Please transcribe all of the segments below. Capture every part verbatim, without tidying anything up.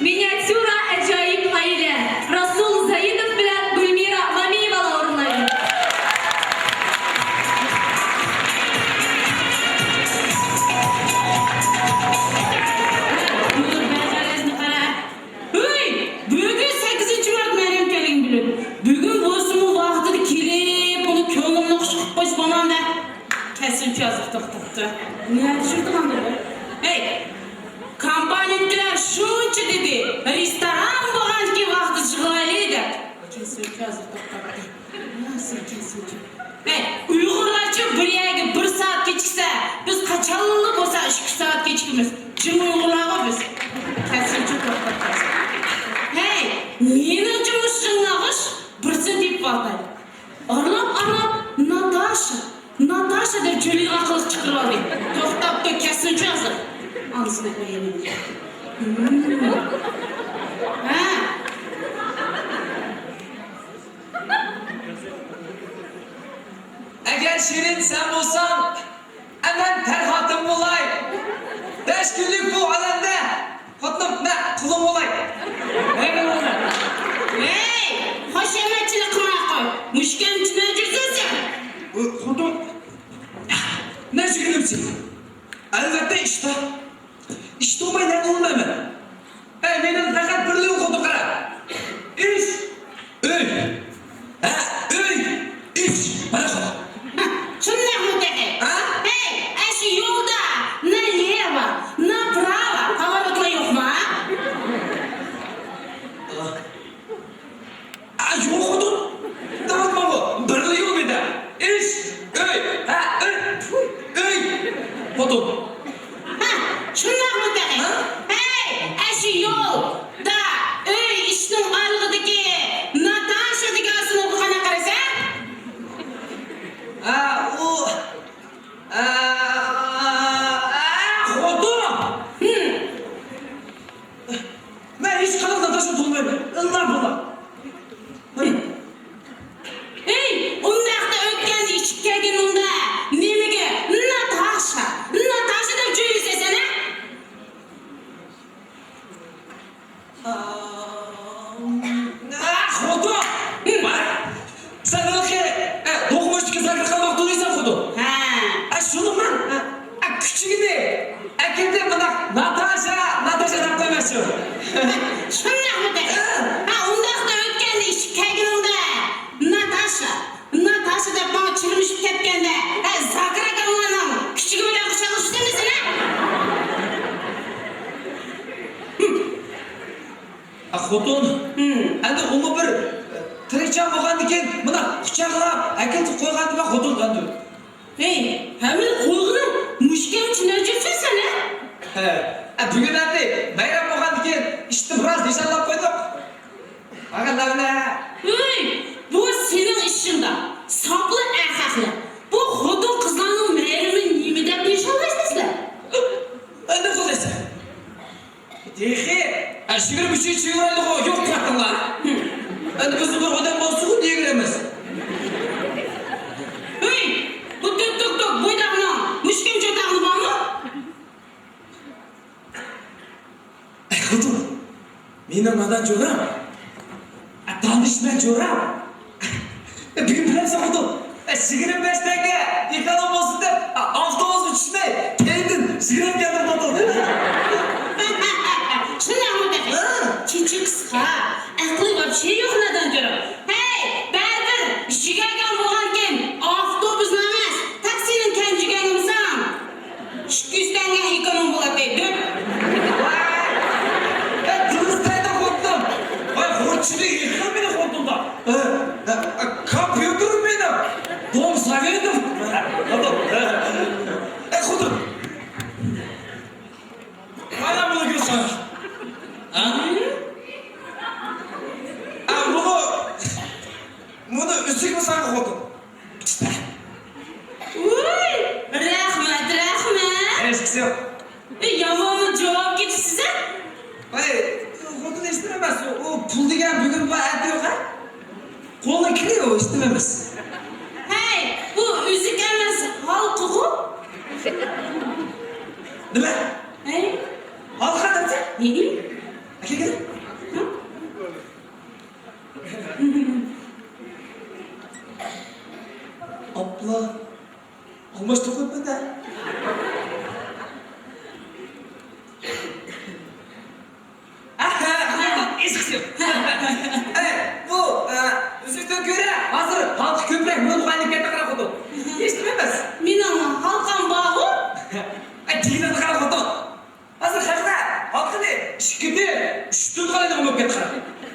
مىنىياتيۇرا ئاجايىپ ئائىلە، رەسۇل زەيىدوف بىلەن گۈلمىرا مامىيېۋالار ئورۇنلايدۇ. ھۆي، بۈگۈن سەككىزىنچى مارت مەيرەم كەلگىنى بىلىپ، بۈگۈن بولسىمۇ ۋاقتىدا كېلىپ، بۇنى كۆڭلۈمنى خۇش قىلىپ قويسا بولامدۇ؟ كەسىلچى ھازىر توختاپتۇ. نېمە چۈشۈردۈڭ ئاندىن؟ ھەي، كامپانىيەدىكىلەر شۇنچە دېدى، رېستوران بولغاندىكىن ۋاقتىدا يىغىلايلى دەپ. كەسىلچى ھازىر توختاپتۇ. ھەي، ئۇيغۇرلارچۇ بىر يەرگە بىر سائەت كېچىكسە، بىز قاچانلا بولسا ئىككى سائەت كېچىكىمىز. جىڭ ئۇيغۇرلارغۇ بىز. كەسىلچى توختاپ قالسا. ھەي، مېنىڭچۇ مۇشۇ جىڭلارغۇ بىرسىنى تېپىپ ئالتاي. ئارىلاپ، ئارىلاپ، ناتاشا، ناتاشا دەپ جۆيلۈگەن قىلىق چىقىرىۋالدى. توختاپتۇ، كەسسۇنچۇ ھازىر. ئانىسىنى قويىمەن. ھە. ئەگەر شېرىن سەن بولساڭ، ئەمەن پەرھاتىم بولاي. بەش كۈنلۈك بۇ ئالەمدە خوتۇنۇم مەن قۇلۇڭ بولاي. ھەي، خۇشامەتچىلىك قىلماي قوي. مۇشۇ كەمچىنى ئۆچۈرسەن سەن. خوتۇن، نەچچە كۈنۈمچە؟ ئەلۋەتتە ئىشتا. ئىشتا بولماي نەدە بولمايمەن. ھەي، مېنىڭ پەقەت بىرلا يول خوتۇن قارا. ئىش، ئۆي. ھە، ئۆي، ئىش. مانا شۇ. شۇنداقمۇ تېخى؟ ھە؟ ھەي، ئەشۇ يولدا نا لېۋا، نا پراۋا، поворотلار يوقمۇ؟ ئا، يوق خوتۇن. دەۋاتماڭغۇ. بىرلا يول مېدە. ئىش، ئۆي. ھە، ئۆي. ئۆي. خوتۇن. ھە، شۇنداقمۇ تېخى؟ ھە؟ ھەي، ئەشۇ يولدا ئۆي ئىشىكنىڭ ئارىلىقىدىكى ناتاشا دېگەن ئىسىملىققا قانداق قارىسەن؟ ھە، ئۇ، ئە، ئە، خوتۇن! ھىم. مەن ھېچقانداق ناتاشا بولمايمەن. ئىللا بۇلا. ھەي، ئۇنداقتا ئۆتكەندە ئىچىپ كەلگىنىڭدە نېمىگە ناتاشا، ناتاشا دەپ جۆيلىسەن سەن، ھە؟ ئا، خوتۇن! ھىم. سەن ھېلىقى، ئە، دوقمۇشتىكى زاكىر قالماق تونۇيسەن خوتۇن. ھە. ئە، شۇنىڭ مەن، ئە، ئە، كۈچۈكىنى ئەكىردى مۇنداق ناتاشا، ناتاشا دەپ قويماقچى. شۇنداقمۇ دەيسىز؟ ھە. ھە، ئۇنداقتا ئۆتكەندە ئىچىپ كەلگىنىڭدە ناتاشا، ناتاشا دەپ ماڭا چىرمىشىپ كەتكەندە، ھە، زاكىر ئاكاڭلارنىڭ كۈچۈكى بىلەن قۇچاقلىشىپسەن دېسىلە. ئا، خوتۇن. ھىم. ئەمدى ئۇمۇ بىر، ئە، تىرىكچان بولغاندىكىن، مۇنداق قۇچاقلاپ، ئەكېلىپ قويغاندا بار خوتۇن ئەمدى. ھەي، ھەممىنى قولىغىنىڭ مۇشۇ كەمچىنى ئۆچۈرسەن سەن، ھە؟ ھە. ئە، بۈگۈن ئەمدى بايرام بولغاندىكىن ئىشتىن بىراز نىشانلاپ قويدۇق. ئاغا، نەۋنە. ھەي، بۇ سېنىڭ ئىشىڭدا. ساقلا ئەخەقنى. بۇ خوتۇن قىزلارنىڭ مەيرىمىنى نېمە دەپ نىشانلايسىلەر؟ ئەمدى قىلىسەن. تېخى ئەشىگىرىم ئۈچىنچى يۈگۈرەلىغۇ يوق قىلاتتىڭلار. ئەمدى بىز بىر ئادەم بولسىغۇ دېگىنىمىز. ھەي، بۇ تۆت توك توك بويداقنىڭ مۇشكىم چوتاقنى بارمۇ؟ ئەي، خوتۇن، مېنىڭ نادان جورام. ئە، دانىشمەن جورام. ئە، بۈگۈن بىلەمسەن خوتۇن؟ ئە، يىگىرمە بەش تەڭگە ئېكونوم بولسۇن دەپ، ئە، ئاپتوبۇسقا چۈشمەي، كەينىدىن يۈگۈرۈپ كەلدىم خوتۇن. شۇنداقمۇ تېخى؟ ھە. چېچى قىسقا، ئەقلى ۋاپشې يوق نادان جورام. ھەي، بەرىبىر يۈگۈرگەن بولغانكەن، ئاپتوبۇسنى ئەمەس، تاكسىنىڭ كەينىدىن يۈگۈرگەن بولساڭ. ئىككى يۈز تەڭگە ئېكونوم بولاتتى، دۆت. ۋاي، دۇرۇس دەيدۇ خوتۇن. ۋاي، خوتۇننى يىقىل مېنى خوتۇندا. ئە، ئە، ئە، كومپيۇتېر مېنىڭ. دом советىم. ئە، خوتۇن. مانا بۇنى كۆرسەڭ. ھە؟ ئە، بۇنى، بۇنى ئۈزۈكمۇ ساڭا خوتۇن؟ ۋۇي، رەھمەت، رەھمەت. ھېچقىسى يوق. ئى، يامانمۇ جاۋاب كېتىپسىز-ە؟ ۋاي، خوتۇن ھېچنېمە ئەمەس. ئۇ پۇل دېگەن بۈگۈن بار، ئەتە يوق-ھە. قولنىڭ كىرى ئۇ، ھېچنېمە ئەمەس. ھەي، بۇ ئۈزۈك ئەمەس، ھالقىغۇ. نېمە؟ ھەي. ھالقا دەپسەن؟ ھېي. كىرگىن. ئاپلا. ئالماشتۇرۇپ قويۇپتۇ-دە. ئەھە، ئىشقىسىم. ئەي، بۇ، ئە، ئۈزۈكتىن كۆرە ھازىر ھالقا كۆپرەك مۆلغايلىپ كەتتى قارا خوتۇن. ھېچنېمە ئەمەس. مېنىڭ ھالقام بارغۇ. ئەي، دېگىنىڭنى قارا خوتۇن. ھازىر خەقلەر ھالقىنى ئىككىدىن، ئۈچتىن قالايدىغان بولۇپ كەتتى قارا.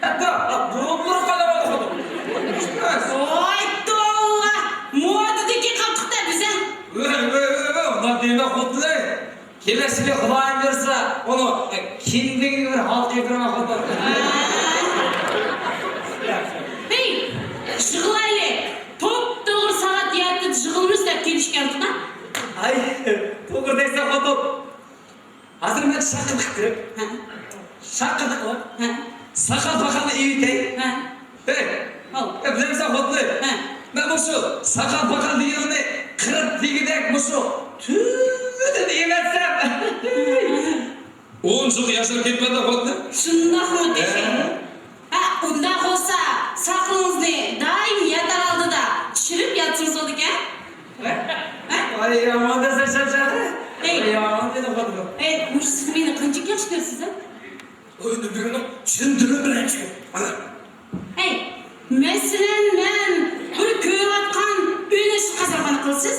ھەتتا بۇرۇنلىرى قالاۋاتىدۇ خوتۇن. ھېچنېمە ئەمەس. ۋاي، توۋا! مودىدىكى قاتتىق-دە بىزەڭ. ۋە، ۋە، ۋە، ۋە، ئۇنداق دېمە خوتۇن، ئەي. كېلەسىگە خۇدايىم بەرسە، ئۇنى كىندىكىگە بىر ھالقا يېپىرىمەن خوتۇن. ھەي، يىغلايلى. توپتوغرا سائەت يەتتىدە يىغىلىمىز دەپ كېلىشكەنتىنا. ئاي، توغرا دەيسەن خوتۇن. ھازىر مەن شاقىدىق كىرىپ، ھە. شاقىدىق قىلىپ، ھە. ساقال-پاقالنى ئېۋىتەي. ھە. ھەي، ھاۋ. ئە، بىلەمسەن خوتۇن؟ ھە. مەن مۇشۇ ساقال-پاقال دېگىنىمنى قىرىق دېگۈدەك مۇشۇ تۈۋىدىن ئېۋەتسەم. ئونچىلىق ياشىرىپ كېتىپمەن-دە خوتۇن. شۇنداقمۇ تېخى؟ ھە. ھە، ئۇنداق بولسا ساقىلىڭىزنى دائىم ياتار ئالدىدا چۈشۈرۈپ ياتسىڭىز بولىدىكەن. ھە؟ ھە؟ ۋاي، يامان دېسە شاپشاق. ھەي. ۋاي، يامان دېدى خوتۇن. ھەي، مۇشۇ سىز مېنى قانچىلىك ياخشى كۆرىسىز، ھە؟ ئوينى بۈگۈن چۈشەندۈرۈپ بېرەيچۇ. مانا. ھەي، مەسىلەن، مەن بىر كۆرۈۋاتقان ئۆينى قازانغان قىلىسىز.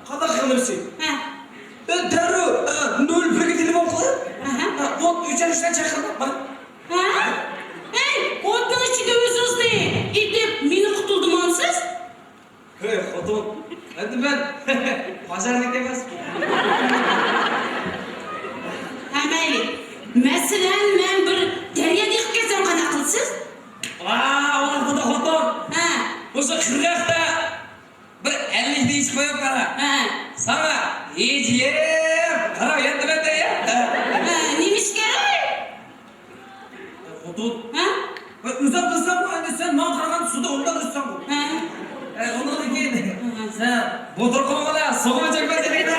قانداق قىلىمسىز؟ ھە. ئە، دەررۇ، ئە، نۆل بىرگە تېلېفون قىلىپ. ئەھە. ئە، ئوت ئۆچۈرۈشتىن چاقىرىپ، مانا. ھە؟ ھەي، ئوتنىڭ ئىچىگە ئۆزىڭىزنى ئېتىپ، مېنى قۇتۇلدۇرمامسىز؟ ھەي، خوتۇن، ئەمدى مەن پاژارنىك ئەمەس. ھە، مەيلى. مەسىلەن، مەن بىر دەريادا ئېقىپ كەتسەم قانداق قىلىسىز؟ ۋا، ئۇ ۋاقتىدا خوتۇن. ھە. مۇشۇ قىرغاقتا بىر ئەللىكنى ئىچىپ قويۇپ قارا. ھە. ساڭا ھىجىيىپ قاراپ ياتىمەن دەيە. ھە، نېمە ئىش كېرەك؟ خوتۇن. ھە؟ ۋە ئۆزۈڭ بىلسەڭغۇ، ئەمدى سەن ماڭا قارىغان سۇدا ئۇنداق ئۆسسەڭغۇ. ھە. ئە، ئۇنىڭدىن كېيىن ھە. سەن بۇ تۇرقۇمغىلا سۇغىمۇ چەكمەس ئىدىڭ-دە.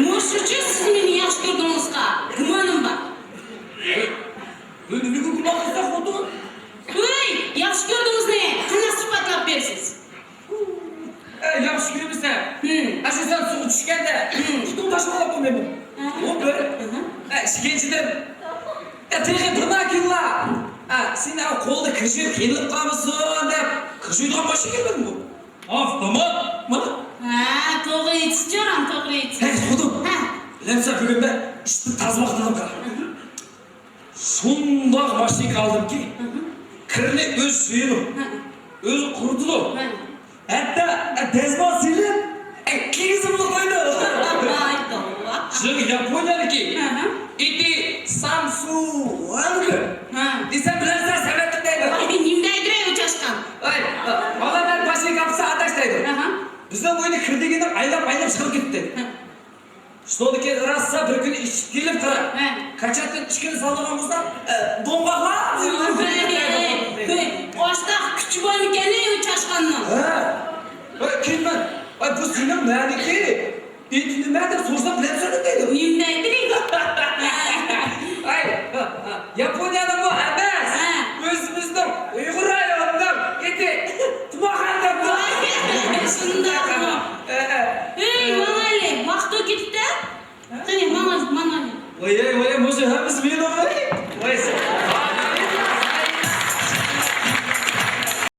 مۇشۇچە سىز مېنى ياخشى كۆردۈڭىزغا گۇمانىم بار. بۇ نېمىگە گۇمان قىلساق خوتۇن؟ ۋەي، ياخشى كۆردۈڭىزنى قانداق ئىسپاتلاپ بېرىسىز؟ ئە، ياخشى كۆرمىسەڭ، ھىم. ئەشۇ سەن سۇغا چۈشكەندە، ھىم. پۇتۇڭ تاشقا بولۇپ قالمايدۇ. ھە. ئۇ بىر. ئەھە. ئە، ئىككىنچىدىن، ئە، تېخى بىر ناكىنلا، ئە، سېنى ئەۋ قولدا كىرىشىپ قىينىلىپ قالمىسۇن دەپ، كىرىشىدىغان ماشىنا كەلمىدىمۇ؟ ئاپتومات، مانا. ھە، توغرا ئېيتىسىز، جورام، توغرا ئېيتىسىز. ھەي، خوتۇن. ھە. بىلەمسەن، بۈگۈن مەن ئىشتىن تازىمۇ قىلدىم، قارا. ئەھە. شۇنداق ماشىنكا ئالدىمكى، ھە. كىرنى ئۆزى سۈيىدۇ، ھە. ئۆزى قۇرۇتىدۇ. ھە. ھەتتا دەزمال سېلىپ، كىيگۈزۈپلا قويىدۇ. ئاي، توۋا. شۇ ياپونىيەدىكى ھە، ھە. ئېتى سامسۇ ۋانگى. ھە. دېسەم بىلەمسەن، سەمەتلىك دەيدۇ. ئاي، نېمە دەيدۇ ئۇ چاشقان؟ ئاي، مانا مەن ماشىنكا ئاپسا ئاداش دەيدۇ. ھە، ھە. بىزنىڭ ئۆينى كىردىگىنى ئايلاپ-ئايلاپ چىقىرىپ كېتىپتۇ. ھە. شۇنىڭدىن كېيىن راسا بىر كۈنى ئىچىپ كېلىپ قارا. ھە. كاچاتتىن ئىچكىرى سالىدىغان بولسا، ئە، دوڭغاقلار. ھەي، ھەي، ئاشتاق كۈچى بارمىكەن ئۇ چاشقاننىڭ؟ ھە. ھە، كېيىن مەن، ئاي، بۇ سېنىڭ نەدىكى؟ ئېتى نېمە دەپ سورىسام، بىلەمسەن دەيدۇ. نېمە دەيدۇ؟ ئاي، ياپونىيەنىڭ بۇ ئەمەس. ھە. ئۆزىمىزنىڭ ئۇيغۇر رايونىنىڭ ئېتى. تۇماخان دەپ. شۇنداقمۇ؟ ھە، ھە. ھەي، ماڭايلى، ۋاقىت كېتىپتۇ. قېنى، ماڭايلى، ماڭايلى. ۋاي، ۋاي، مۇشۇ ھەممىسى مېنىڭ.